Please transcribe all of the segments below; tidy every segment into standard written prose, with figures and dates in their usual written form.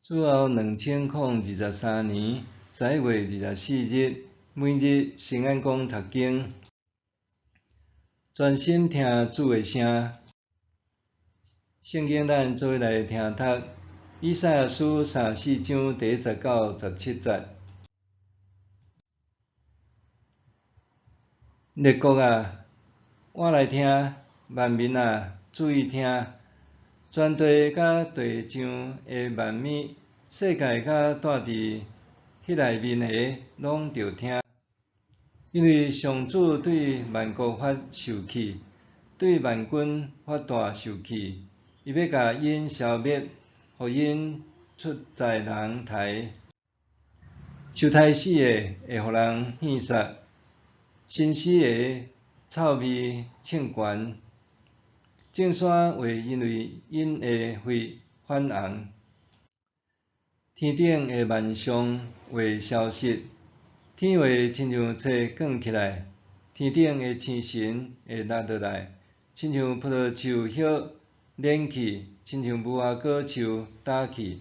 主後2023年11月24日，每日聖安講讀經，專心聽主的聲。聖經咱做伙來聽讀，以賽亞書34章第一節到17節。列國啊，倚來聽；萬民啊，注意聽。全地佮地上的萬物，世界佮住佇彼內面的，攏著聽。因為上主對萬國發受氣，對萬軍發大受氣，伊欲共𪜶消滅，予𪜶出在人刣。受刣死的會予人獻殺，身死的臭味衝懸。眾山會因為𪜶的血泛紅，天頂的萬象會消失，天會親像冊捲起來，天頂的星辰會落落來，親像葡萄樹葉攣去，親像無花果樹焦去。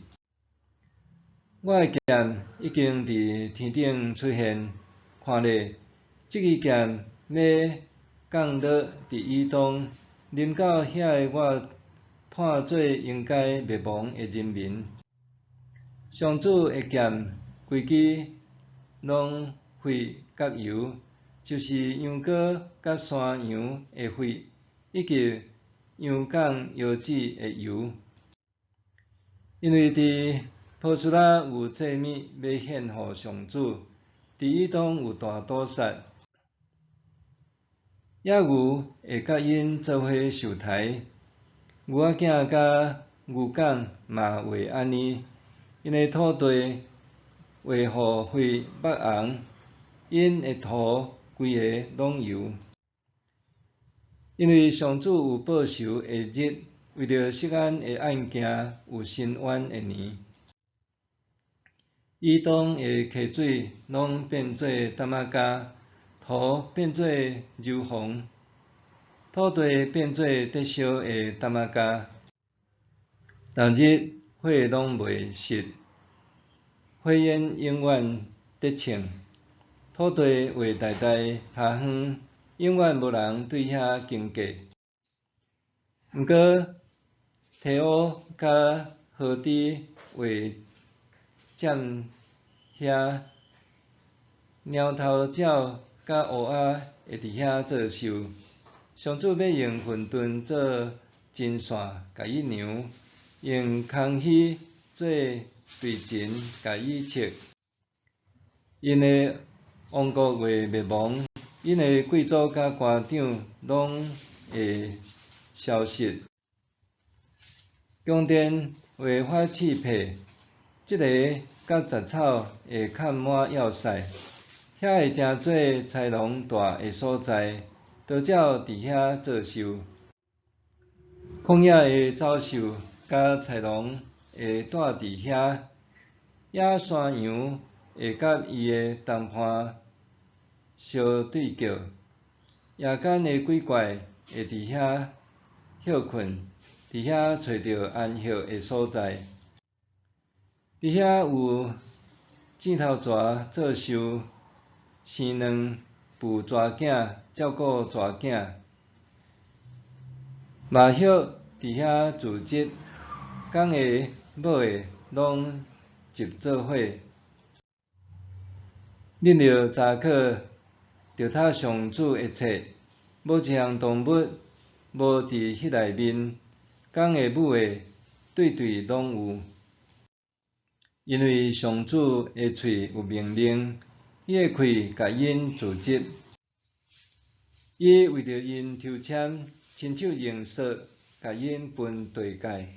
我的劍已經佇天頂出現，看咧，這支劍欲降落佇以東。臨到遐个我判做應該滅亡的人民，上主的劍規支攏血佮油，就是羊羔佮山羊的血，以及羊犅腰子的油。因為佇波斯拉有祭物欲獻予上主，佇以東有大屠殺。野牛會佮𪜶做伙受刣，牛仔囝佮牛犅嘛會按呢。𪜶的土地會予血抹紅，𪜶的塗規个攏油。因為上主有報仇的日，為著錫安的案件有伸冤的年。以東的溪水攏變做澹仔膠。塗變做硫磺，土地變做得燒的澹仔膠。逐日火攏袂熄，火焰永遠得衝，土地會代代拋荒，永遠無人對遐經過。毋過，提烏佮何底會佔遐，貓頭鳥佮烏鴉會佇遐做岫，上主欲用混沌做針線，共伊量；用空虛做對針，共伊測。𪜶的王國會滅亡，𪜶的貴族佮官長攏會消失。宮殿會發刺破，這个佮雜草會崁滿要塞。遐會成做豺狼蹛的所在，鴕鳥佇遐做岫。曠野的走獸佮豺狼會蹛佇遐，野山羊會佮伊的同伴相對叫。夜間的鬼怪會佇遐歇睏，佇遐揣著安歇的所在。佇遐有箭頭蛇做岫。生卵、孵蛇囝、照顧蛇囝，麻葉佇遐聚集，公的母的攏集做伙。恁著查考，著讀上主的冊，無一項動物無佇彼內面，公的母的對對攏有。因為上主的喙有命令。伊的氣共𪜶組織，伊為著𪜶抽籤，親手用索共𪜶分地界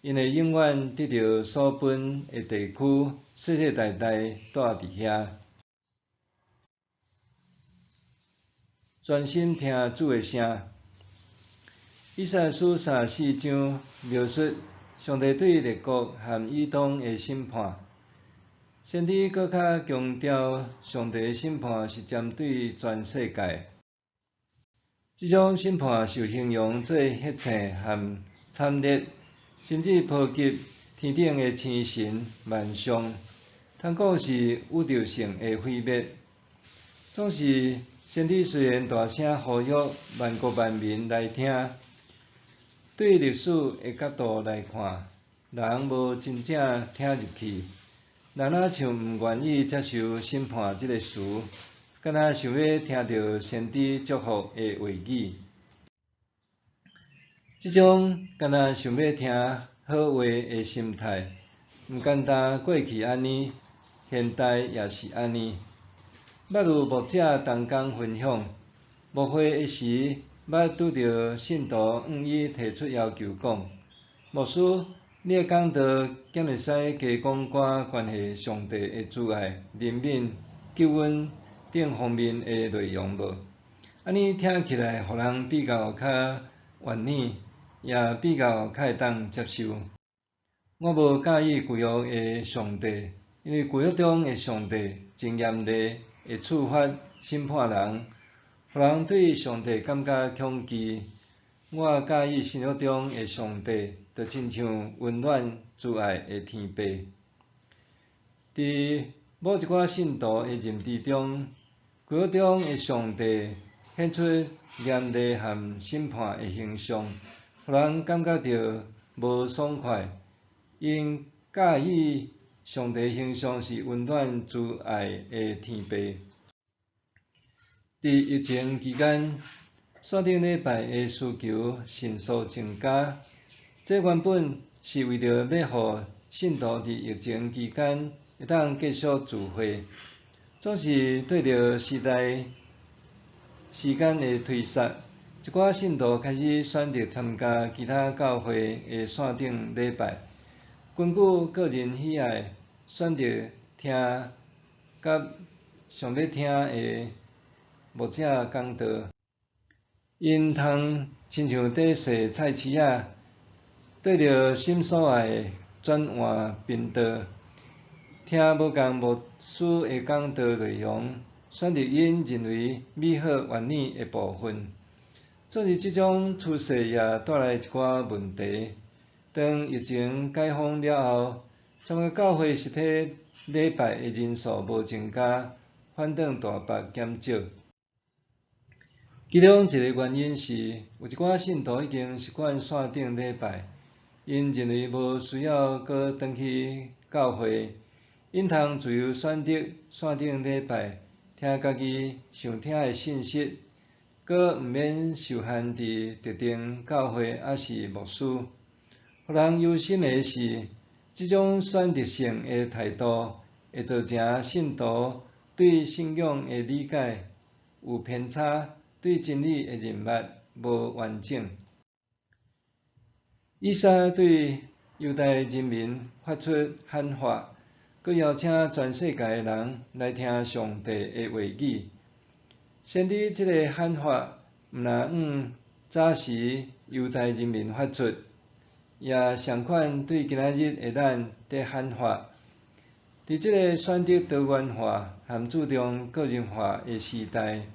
，𪜶會永遠得著所分的地區，世世代代蹛佇遐。專心聽主的聲。以賽亞書34章描述上帝對列國和以東的審判。先知閣較強調，上帝的審判是針對全世界。這種審判受形容做血腥和慘烈，甚至波及天天頂的星辰萬象，通講是宇宙性的毀滅。總是先知雖然大聲呼籲萬國萬民來聽，對歷史的角度來看，人無真正聽入去，人若像毋願意接受審判這个詞，敢若想欲聽著先知祝福的話語。這種敢若想欲聽好話的心態，毋簡單過去按呢，現代也是按呢。捌有牧者同工分享，牧會的時，捌拄著信徒向伊提出要求講：牧師，你的講道敢會使加講寡關係上帝的慈愛、憐憫、救恩等方面的內容無？按呢聽起來，予人比較較願意，也比較較會當接受。我無佮意舊約的上帝，因為舊約中的上帝真嚴厲，會處罰、審判人，予人對上帝感覺恐懼。我佮意新約中的上帝，就親像溫暖慈愛的天父。佇某一寡信徒的認知中，舊約中的上帝顯出嚴厲和審判的形象，予人感覺著無爽快。𪜶佮意上帝形象是溫暖慈愛的天父。佇疫情期間，線頂禮拜的需求迅速增加。這原本是為著欲予信徒佇疫情期間會當繼續聚會，總是對著時代時間的推捒，一寡信徒開始選擇參加其他教會的線頂禮拜。根據個人喜愛，選擇聽佮想欲聽的牧者講道。𪜶通親像佇踅菜市仔，對著心所愛的轉換頻道，聽無仝牧師的講道內容，選擇𪜶認為美好願意的部分。總是這種趨勢也帶來一寡問題。當疫情解封了後，參加教會實體禮拜的人數無增加，反轉大幅減少。其中一个原因是，有一寡信徒已經習慣線頂禮拜，𪜶認為無需要閣轉去教會，𪜶通自由選擇線頂禮拜，聽家己想聽的信息，閣毋免受限佇特定教會抑是牧師。予人憂心的是，這種選擇性的態度會造成信徒對信仰的理解有偏差，對真理的認捌無完整。以撒對猶太人民發出喊話，閣邀請全世界的人來聽上帝的話語。先知這个喊話，毋但向早時猶太人民發出，也相款對今仔日的咱佇喊話。佇這個選擇多元化和注重個人化的時代，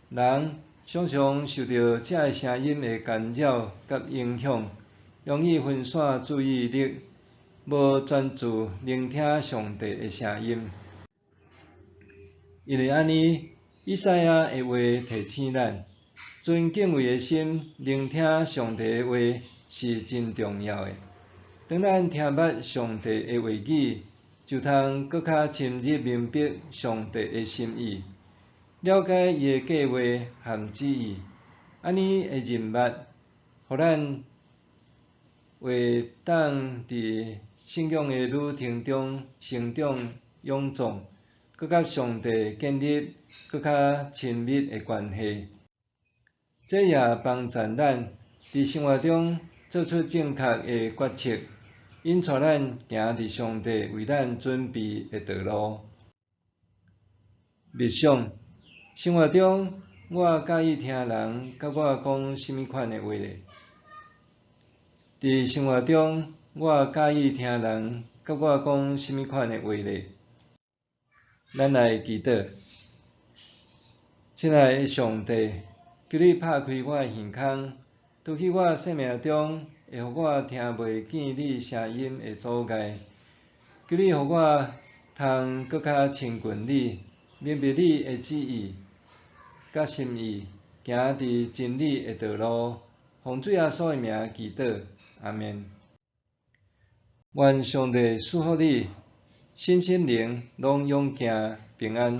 人常常受著這个聲音的干擾佮影響，容易分散注意力，無專注聆聽上帝的聲音。因為按呢，以賽亞的話提醒咱，存敬畏的心聆聽上帝的話是真重要的。當咱聽捌上帝的話語，就通閣較深入明白上帝的心意，了解伊的計畫和旨意。按呢的認捌，予咱會當佇信仰的旅程中成長勇壯，閣佮上帝建立閣較親密的關係。這也幫助咱佇生活中做出正確的決策，引帶咱行佇上帝為咱準備的道路。默想，生活中我佮意聽人佮我講啥物款的話咧？佇生活中我佮意聽人佮我講啥物款的話咧？咱來祈禱，親愛的上帝，求你拍開我的耳孔，除去我生命中會予我聽袂見你聲音的阻礙。求你予我通閣較親近你，明白你的旨意佮心意，行佇真理的道路。奉主耶穌的名祈禱，阿們。願上帝賜福你，身心靈攏勇健平安。